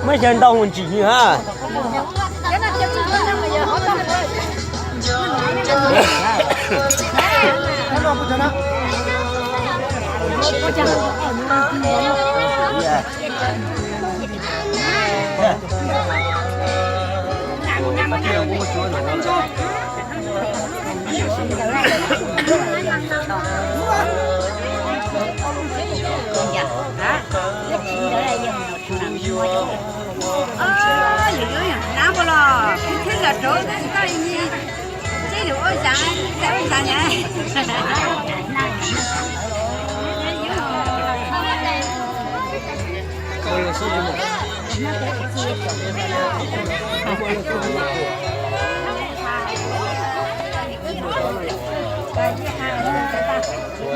Muab xyaw ntau mus ntsim nws ha.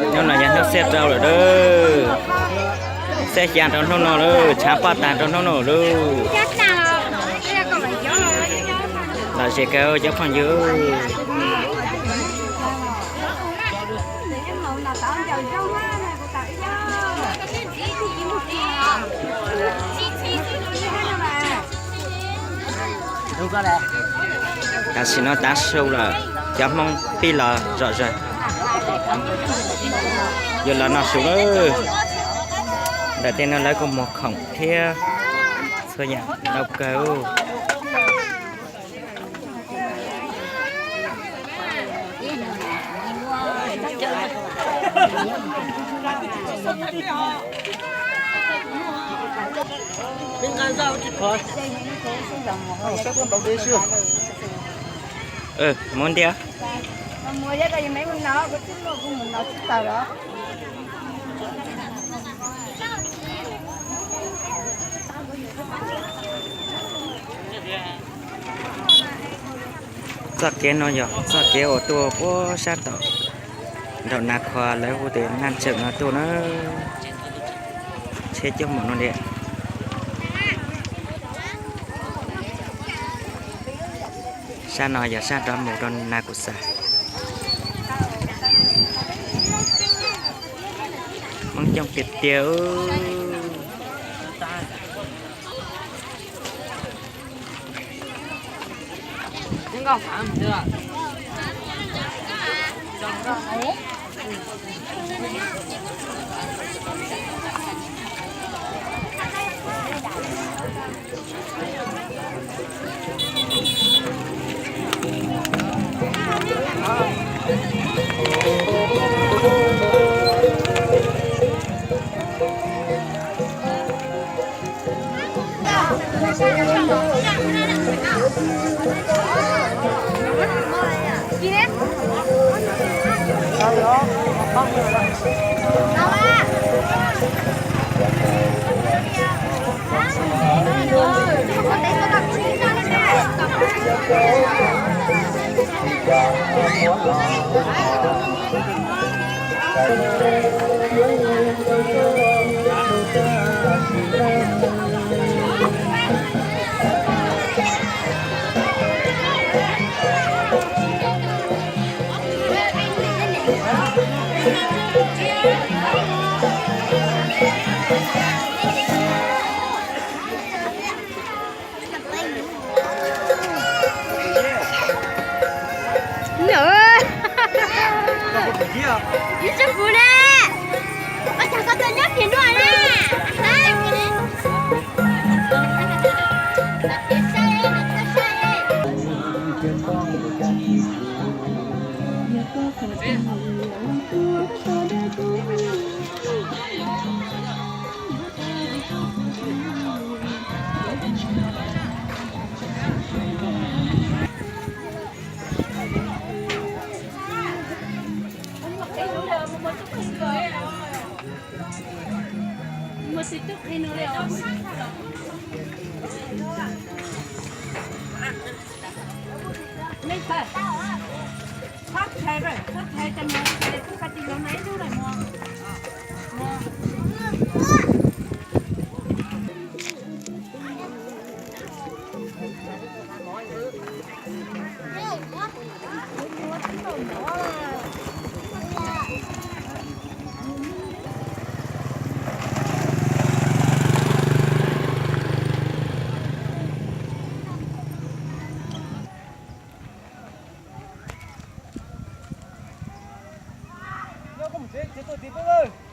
Hnub no yog hnub xiab rau lawm lauj. Xiab xya rau hnub no lauj, tshav pob tas rau hnub no lauj. Lom zem kawg cov phooj ywg. Tam sim no tav su lawm, cov Hmoob pib los zom zaws. Yuav los noj su lawm. Ntawm tej no lawv kuj muag khoom thiab txhua yam ntau kawg. Mus ntiag. Txoj kev no yog txoj kev uas tuaj puag sab tom nraum Nas Khos lawv hu tias Naj Tseem no tuaj na. Tsheb coob npaum no li. Sab no yog sab rov mus rau Nas Kus Xas. Hmoob coob tiag tiag. Ib tsoom kuv ne, ua cas koj tuaj nyob kiag dua na? Nyob koj mus tsev, tsev tuaj tim peb.